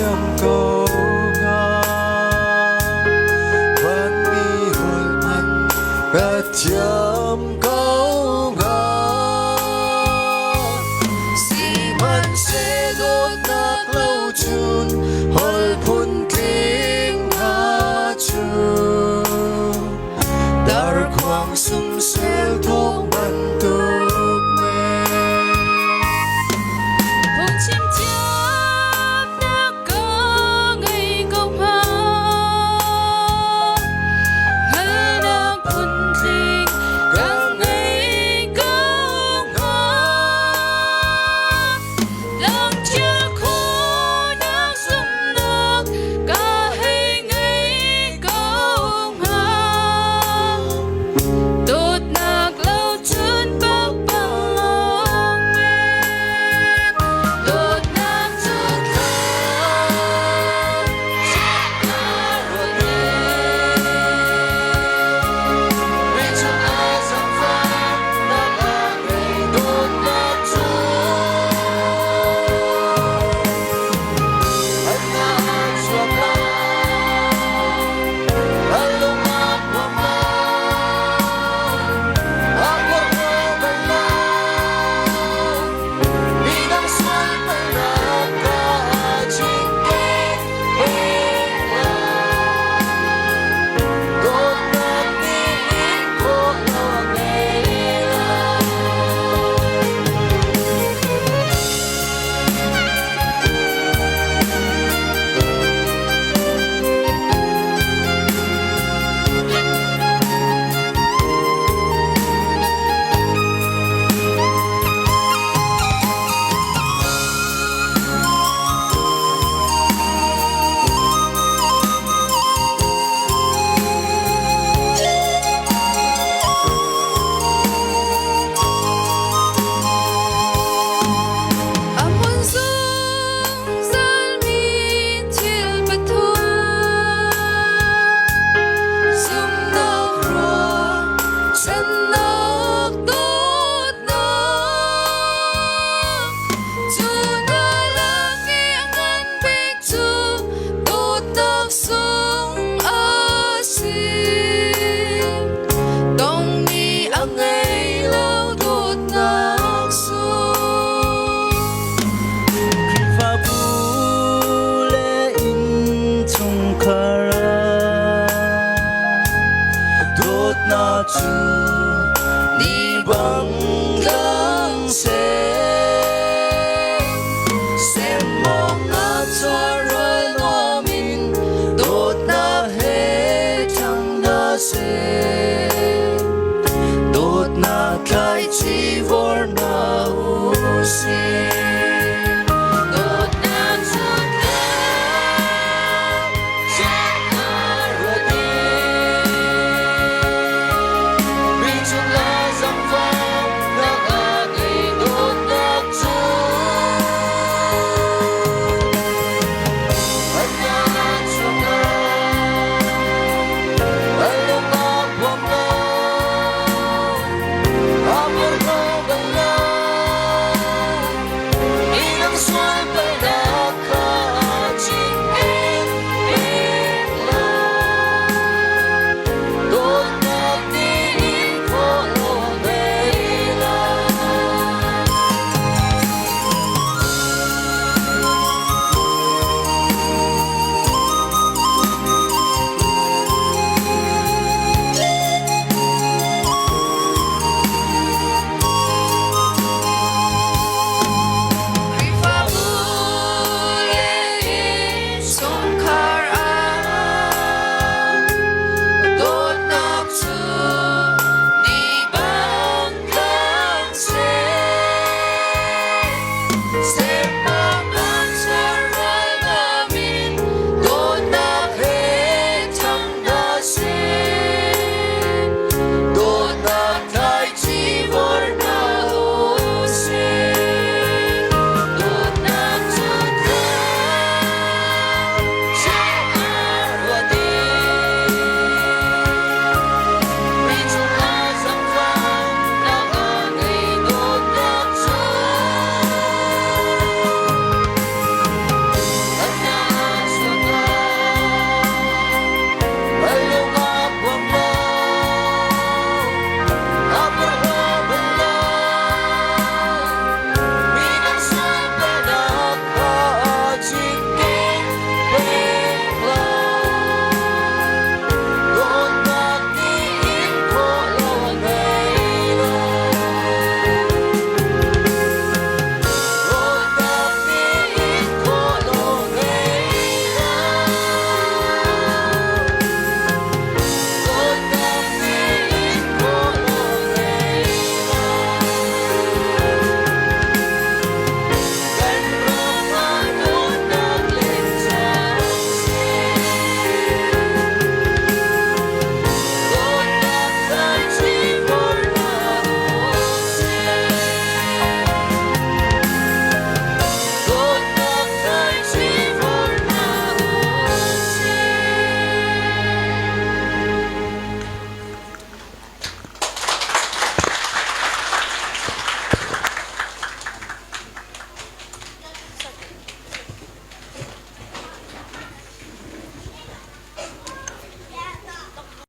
thiam ko hnga. Vanmi holh hmanh ka thiam ko hnga. Sihmanhseh dawtnak lo cun holh phuntling hna cu darkhuang sumsel thawng bantuk men. Phungchim thiamnak ka ngei ko hnga. Hngalhnak phuntling ka ngei ko hnga. Langṭial khawhnak zumhnak ka hei ngei ko hnga. Dawtnak lo cun pakpalawng men. Dawtnak cu thlam ruat Mi cungah zaangfahnak a ngei dawtnak cu an a chuak lai, an lung a nuam lai, a porhlaw bal lai, midang sual palhnak ka cinken peng lai. Dawtnak nih in khawh lo a ngei lai. A hmun zungzalmi thil pathum zumhnak ruahchannak dawtnak cu hna lak i a ngan bik cu dawtnak sung a si. Tongmi a ngei lo dawtnak sung. Khrihfabu le innchungkhar ah dawtnak cu ni bang lang seh. Semmawng chuahrual nuam in dawtnak he ṭhang hna seh. Dawtnak thlaici